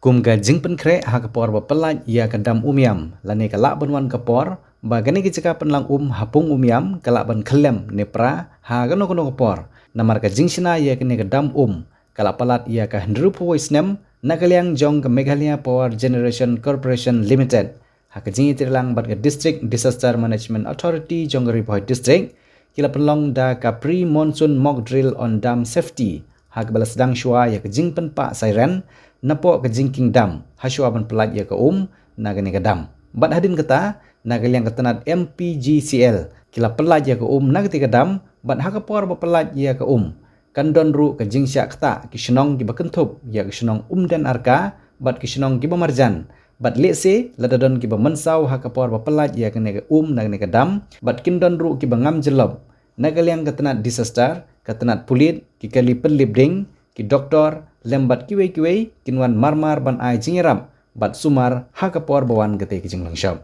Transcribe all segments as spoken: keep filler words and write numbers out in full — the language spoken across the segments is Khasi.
Kum ka jingpynkhreh ha ka por ba pyllait ïa ka dam Umiam, lane ka lah ban wan ka por ba kane ka jaka pynlang um ha pung Umiam ka lah ban khyllem ne pra ha kano kano ka por, namar ka jingshna ïa kane ka dam um ka la palat ïa ka hynriewphew wei snem na ka liang jong ka Meghalaya Power Generation Corporation Limited. Ha ka jingïatreilang bad ka District Disaster Management Authority jong ka Ri Bhoi District, ki la pynlong da ka pre-monsoon mock drill on dam safety, ha kaba la sdang shuwa ïa ka jingpynpah siren napoh ka jingkieng dam ha shuwa ban pyllait ïa ka um na kane ka dam. Bad hadien kata, na ka liang ka tnat M P G C L, ki la pyllait ïa ka um na kata ka dam, bad ha ka por ba pyllait ïa ka um, kan don ruh ka jingshah ktah ki shnong kiba kynthup ïa ka shnong Umden Arka bad ki shnong kiba marjan. Bad lehse lada don kiba mynsaw ha ka por ba pyllait ïa kane ka um na kane ka dam, bad kin don ruh kiba ngam jyllop. Na ka liang ka tnat disaster, ka tnat pulit, ki kali pynlip ding, ki doktor lem bad kiwei kiwei kin wan marmar ban ai jingïarap bad sumar ha ka por ba wan kata ka jinglong shop.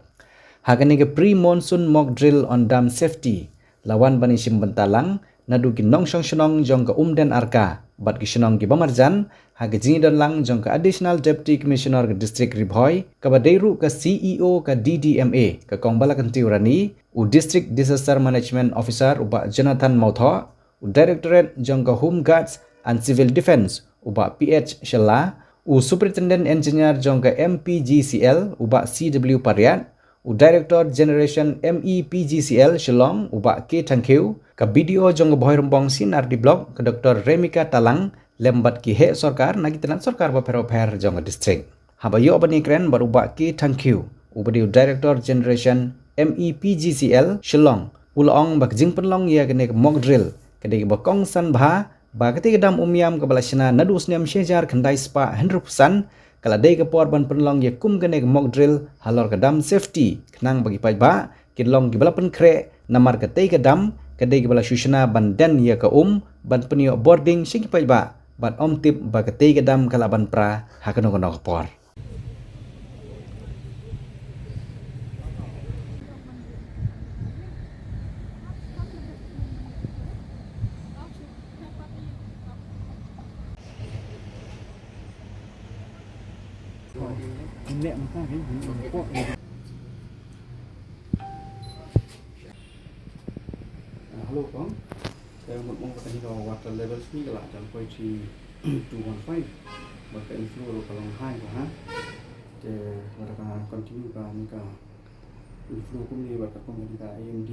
Ha kane ka pre-monsoon mock drill on dam safety, la wan ban ïashim bynta lang naduh ki nongshong shnong jong ka Umden Arka bad ki shnong kiba marjan, ha ka jingdon lang jong ka Additional Deputy Commissioner ka District Ri Bhoi, kaba dei ruh ka C E O ka D D M A, ka Kong Balakyntiew Rani, u District Disaster Management Officer u Bah Jonathan Mawthoh, u Directorate jong ka Home Guards and Civil Defence u Bah P H Shylla, u Superintendent Engineer jong ka M P G C L u Bah C W Pariat, u Director Generation M E P G C L Shillong u Bah K Thangkhiew, ka B D O jong ka Bhoirymbong C and R D Block ka Doctor Remika Talang, lem bad ki heh sorkar na ki tnat sorkar bapher bapher jong ka district. Haba ïoh ban ïakren bad u Bah K Thangkhiew, uba dei u Director Generation M E P G C L Shillong, u la ong ba ka jingpynlong ïa kane ka mock drill ka dei kaba kongsan bha, ba kata ka dam Umiam kaba la shna naduh u snem shi hajar khyndai spah hynriewphew san, ka la dei ka por ban pynlong ïa kum kane ka mock drill halor ka dam safety, khnang ba ki paidbah kin long kiba la pynkhreh, namar katei ka dam ka dei kaba la shu shna ban den ïa ka um, ban pynïoh bording sha ki paidbah, bad ym tip ba katei ka dam ka lah ban pra ha kano kano ka por. Hello, Kong. Te mut mo ba kane ka water level sngi ka la jan poi shi two one five. Bad ka inflow ruh ka long high ba ha. Te lada ka continue ka, ka inflow kumne bad ka pang kane ka A M D,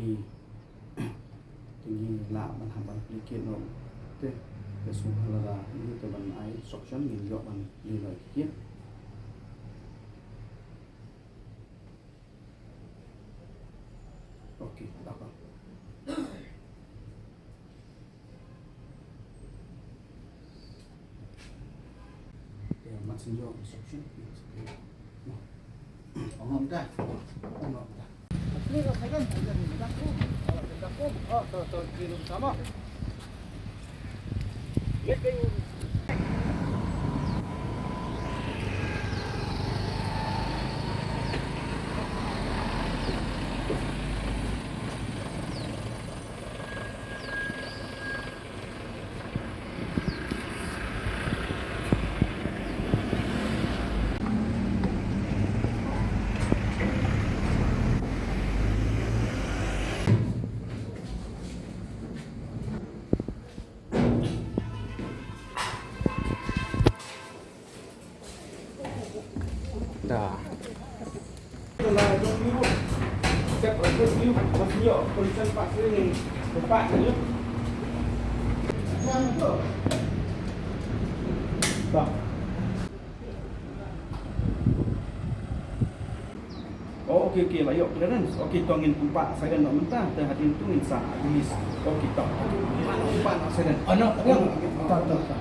te ngi lah ban hap ban plie kit noh. Te, te sngewbha lada ngi te ban ai instruction, ngin ïoh ban plie noh kit. Okay, d'accord. Ya, mat sien jong instruction. Ong ong dah. Ong ong dah. Da. Oh, okay, okay, la ïoh clearance. Okay, to ngin pynpah siren noh mynta, te hadien to ngin sa release. Okay, to. Pynpah noh siren. Oh, no, no. To, to, to.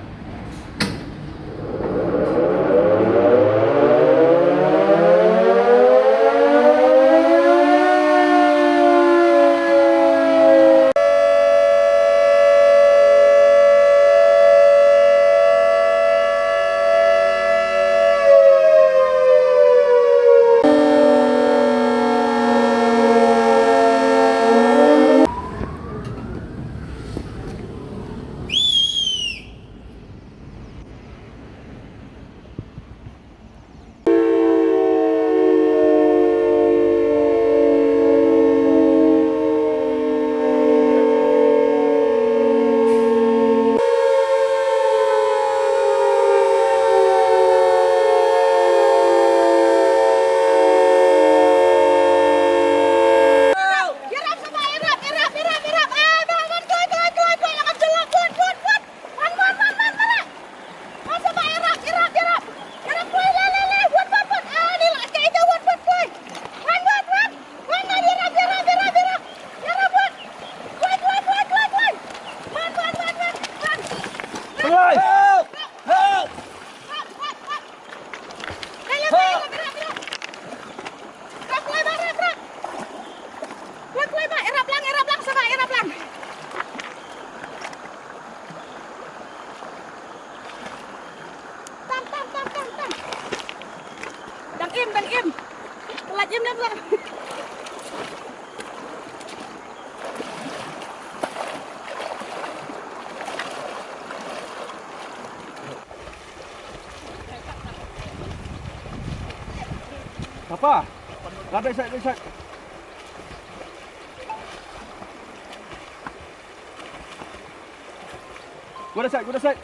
Pa, lap dei sait, dei sait. Go dei sait, go dei sait.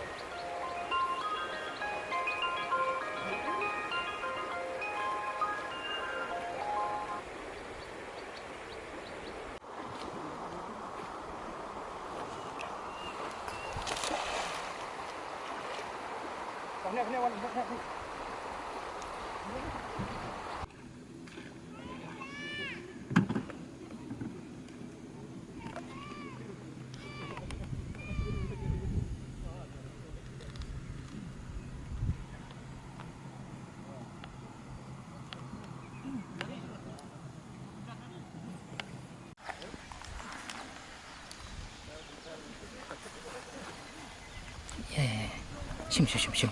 Shim, shim, shim, shim.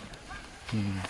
Hmm.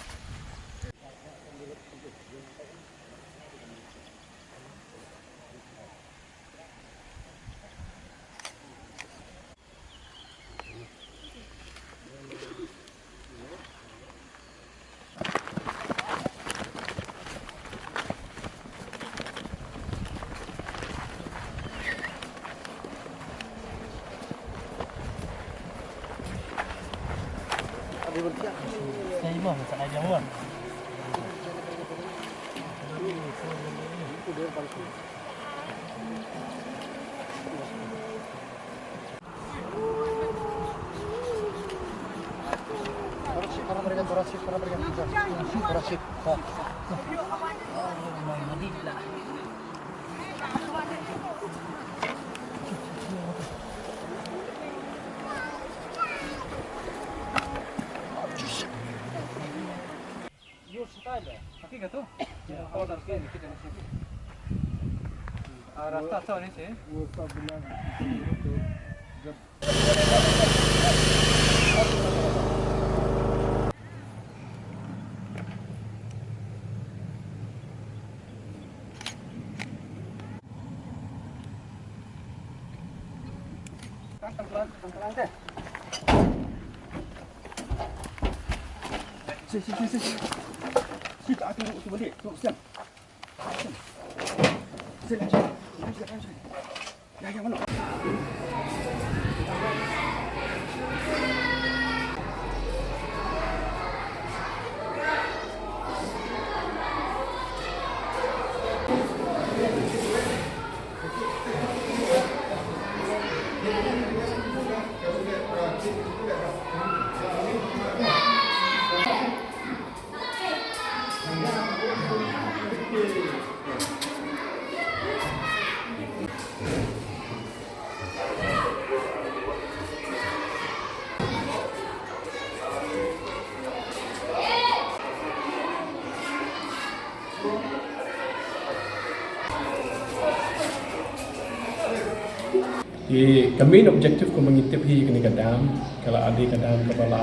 Te ka main objective kumba ngi tip hi kane ka dam, ka la dei ka dam kaba la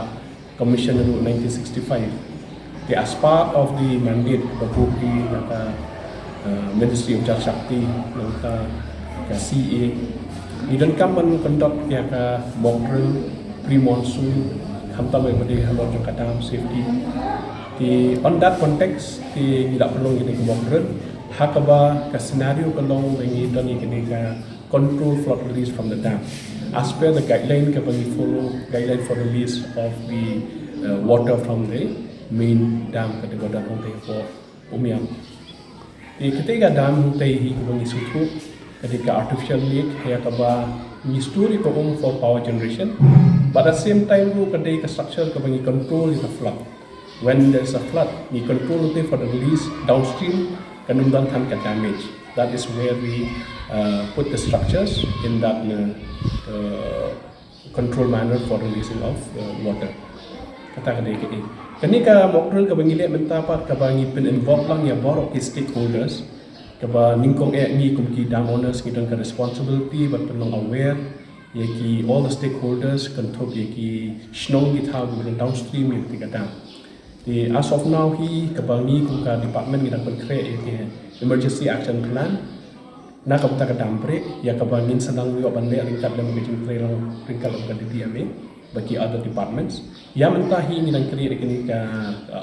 commission ruh nineteen sixty-five. Te as part of the mandate ba buh hi na ka, uh, Ministry of Jal Shakti, na ka, ka C A, ngi donkam ban conduct ïa ka mock drill pre-monsoon, khamtam ïa ba dei halor jong ka dam safety. Te on that context, te ngi la pynlong ïa ka mock drill ha kaba ka scenario ka long ba ngi don ïa kane ka control flood release from the dam. As per the guideline kaba ngi follow, guideline for release of the, uh, water from the main dam, ka dei ka dam Hongtei for Umiam. Te kata ka dam Hongtei hi kaba ngi sngewthuh ka dei ka artificial lake, ïa kaba ngi store ïa ka um for power generation. But at the same time ruh ka dei ka structure kaba ngi control ïa ka flood. When there's a flood, ngi control ïa ka for the release downstream, kan ym don than ka damage. That is where we, uh, put the structures in that, uh, uh, control manner for releasing of, uh, water. Kata ka dei kaei. Kane ka mock drill kaba ngi leh mynta pat kaba ngi pyn-involve lang ïa baroh ki stakeholders. Kaba nyngkong eh ngi kum ki dam owners ngi don ka responsibility ban pynlong aware ïa ki all the stakeholders, kynthup ïa ki shnong ki thaw kiba don downstream ïa kata ka dam. Te as of now hi kaba ngi kum ka department ngi dang pynkhreh ïa ka emergency action plan na ka bynta ka dam Brek, ïa kaba ngin sa dang ïoh ban leh ryngkat lem ka jingtrei lang ryngkat lem ka D D M A bad ki other departments. Ïa mynta hi ngi dang create ïa kane ka,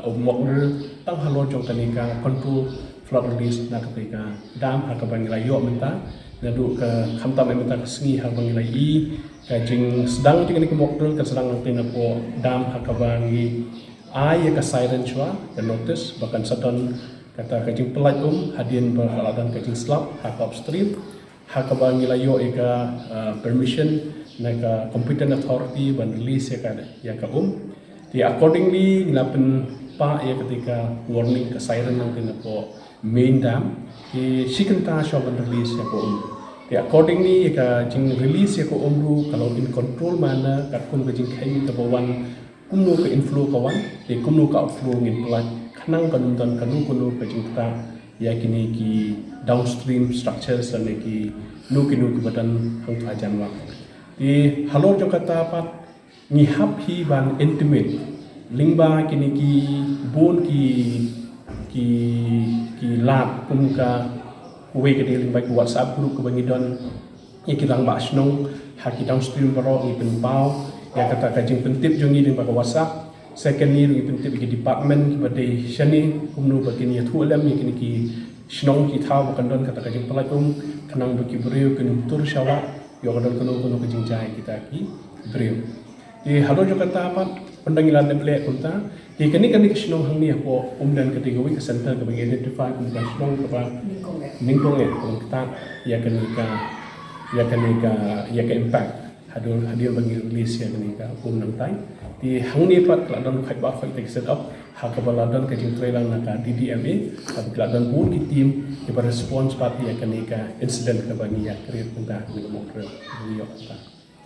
uh, mock drill tang halor jong kane ka control flood release na kata ka dam ha kaba ngi la ïoh mynta. Naduh ka khamtam mynta ka sngi ha kaba ngi la ïoh ka jingsdang jong kane ka mock drill ka sdang nangta napoh dam ha kaba ngi ai ïa ka siren shuwa, ka notice ba kan sa don kata ka jingpyllait um hadien ba ka la don ka jingslap ha ka upstream. Ha kaba ngi la ïoh ïa ka, uh, permission na ka competent authority ban release ïa ka, ïa ka um. Te accordingly ngi la pynpah ïa kata ka warning ka siren nangta napoh main dam. Te shi kynta shuwa ban release ïa ka um. Te accordingly ïa ka jing release ïa ka um ruh ka long in control manner katkum ka jingkheiñ kaba wan kumno ka inflow ka wan, te kumno ka outflow ngin pyllait, khnang ba ym don kano kano ka jingktah ïa kine ki downstream structures lane kino kino kiba don hangta hajan wah. Te halor jong kata pat ngi hap hi ban intimate lyngba kine ki bun ki, ki, ki lad kum ka, kawei ka dei lyngba ki WhatsApp group kaba ngi don ïa ki rangbah shnong ha ki downstream baroh, ngi pynpaw ïa kata ka jingpyntip jong ngi lyngba ka WhatsApp. Secondly ngi pyntip ïa ki department kiba dei shane kumno ba kin ïathuh lem ïa kine ki shnong ki thaw ba kan don kata ka jingpyllait um, khnang ba ki briew kin tur sha wah ïoh ka don kano kano ka jingjia ïa kita ki briew. Te halor jong kata pat pynban ngi la dep leh kumta. Te kane kane ka shnong hangne hapoh Umden ka dei kawei ka center kaba ngi identify kum ka shnong kaba nyngkong eh, nyngkong eh kaba ktah ïa kane ka, ïa kane ka, ïa ka impact hadien, hadien ba ngi release ïa kane ka um nangtai. Te hangne pat ka la don khatwei ba khatwei ka set up ha kaba la don ka jingtrei lang na ka D D M A, ha kaba la don bun ki team kiba response pat ïa kane ka incident kaba ngi ïa create mynta ha kane ka mock drill ngi ïoh mynta.